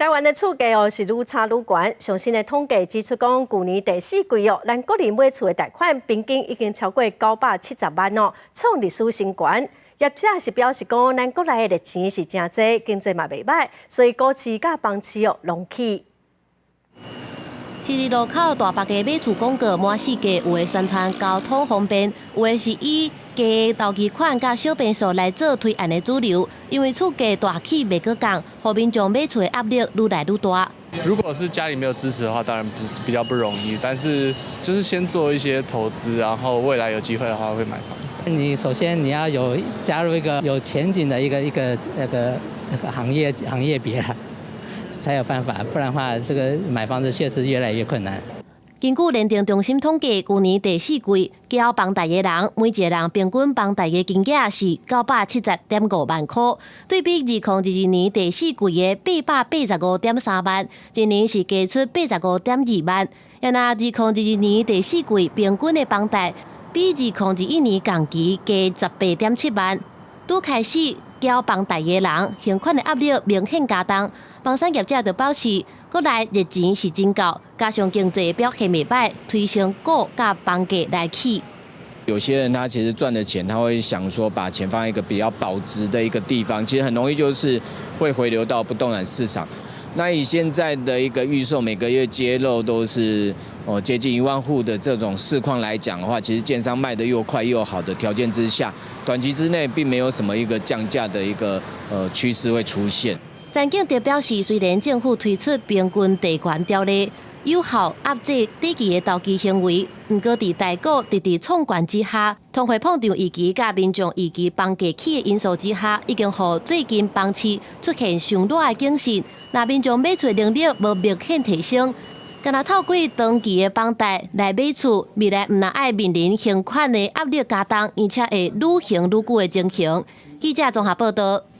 台灣的厝價哦是愈炒愈懸，上新的統計指出講，舊年第四季哦，咱國人買厝的貸款平均已經超過970萬哦，創歷史新高。業者是表示講，咱國內的熱錢是誠濟，經濟嘛袂䆀，所以股市佮房市哦攏起。十字路口大白的買厝廣告滿四界，有的宣傳交通方便，有的是以低頭期款佮小坪數來做推案的主流。因為厝價大起袂閣降，予民眾買厝的壓力愈來愈大。如果是家裡沒有支持的話，當然不是比較不容易。但是就是先做一些投資，然後未來有機會的話會買房子。你首先你要有加入一個有前景的一個行業別啦，才有辦法，不然的話，這個買房子確實越來越困難。根據聯電中心統計，舊年第四季繳房貸的人，每一個人平均房貸的金額是970.5萬塊，對比2022年第四季的885.3萬，今年是加出85.2萬。若2022年第四季平均的房貸，比2021年同期加18.7萬。拄開始繳房貸的人，還款的壓力明顯加重。房產業者就表示，國內熱錢是真夠，加上經濟表現袂䆀，推升股佮房價來起。有些人他其實賺的錢，他會想說把錢放在一個比較保值的一個地方，其實很容易就是會回流到不動產市場。那以現在的一個預售，每個月揭露都是哦接近1萬戶的這種市況來講的話，其實建商賣得又快又好的條件之下，短期之內並沒有什麼一個降價的一個趨勢會出現。陳景德表示，雖然政府推出平均地權條例，有效遏制短期的投機行為，毋過佇台股直直創懸之下，通貨膨脹預期佮民眾預期房價起的因素之下，已經予最近房市出現傷熱的警訊。若民眾買厝能力無明顯提升，干焦透過長期的房貸來買厝，未來毋但愛面臨還款的壓力加重，而且會愈還愈久的情形。記者綜合報道。